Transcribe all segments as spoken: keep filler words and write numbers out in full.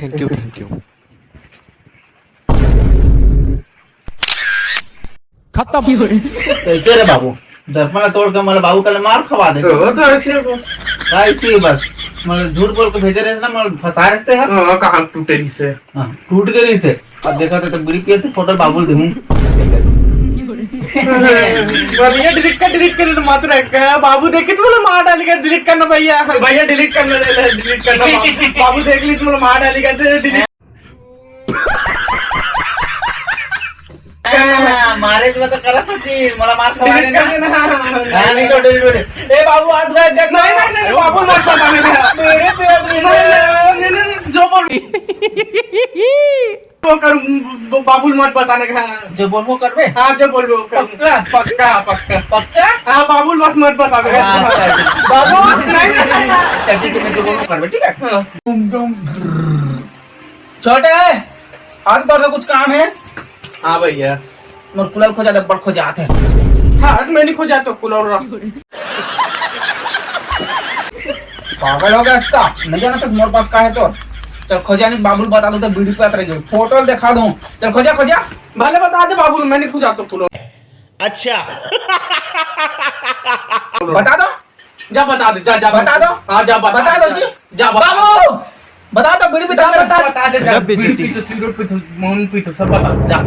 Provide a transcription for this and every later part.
Thank you, thank you. खत्म। कैसे रे बाबू, दर्पण तोड़ के मोला बाबू कल मार खवा दे। वो तो ऐसे ही बस। ऐसे ही बस, मतलब झूठ बोल के भेजे रहे ना, मतलब फंसा रहते हैं। हाँ, कहाँ टूटे रही से? हाँ, टूट गई से। अब देखा तो, तो बीड़ी पिए थे, फोटो बाबू दूँ। भैया डिलीट कर, डिलीट कर, तो मत रख। बाबू देखे तो बोले मार डाली का, डिलीट करना भैया। भैया डिलीट करना, डिलीट करना। बाबू, बाबू देख ली तो बोले मार डाली का, डिलीट। हाँ, मारे जो तो करत होती, मोला मार खवा डिलीट देना। कर देना। हाँ, नहीं तो डिलीट कर दे। ए बाबू, हाथ धोए देख। नहीं, नहीं, नहीं, बाबू मत बताने का। मेरे पे नहीं, नहीं, नहीं, नहीं, जो बोल वो कर, ब-, बाबू मत बताने का। जो बोलबो करबे? हाँ, जो बोलबो कर। पक्का? पक्का, पक्का। पक्का? हाँ, बाबू बस मत बताने का। हाँ, बाबू, नहीं, नहीं, नहीं। चल, ठीक है, मैं जो बोलबो करबे, ठीक है? हाँ। छोटे, हाथ पर से कुछ काम है? हाँ भैया। मोर कुलर खोजा दे, बड़ खोजा आते हैं। हाँ, मैं नहीं खोजा तो कुलर रहा। पागल हो गया इसका, नहीं जाना तो मोर पास का है तो। चल खोजा, नहीं बाबुल बता दो तो बीड़ी पे रह गई, फोटो दिखा दूं। चल खोजा, खोजा। भले बता दे बाबुल, मैं नहीं खोजा तो कुलर। अच्छा। बता दो। जा बता दे, जा, जा। बता दो। हाँ, जा बता बता दे, दो जा। जी। जा बता बाबू, बता दो, बीड़ी भी जा दे। बता दे, जा। गजब बीड़ी बेइज्जती। पी तो, सिगरेट पी तो, मौन पी तो, सब बता दे, जा।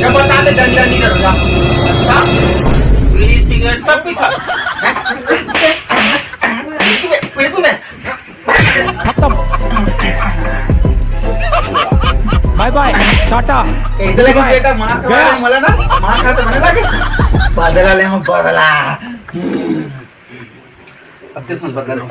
जा बता दे, जा, जा, नहीं करो, जा। जा। बीड़ी, सिगरेट सब पी था। बीड़ी पी, बीड़ी पी। खत्म। बाय बाय, टाटा। कैसे लगे बाय। बेटा, मार खा गया। मला ना, मार खा तो मने लगे। बदला ले हम, बदला। हम्म। अब कैसे बदला लूं?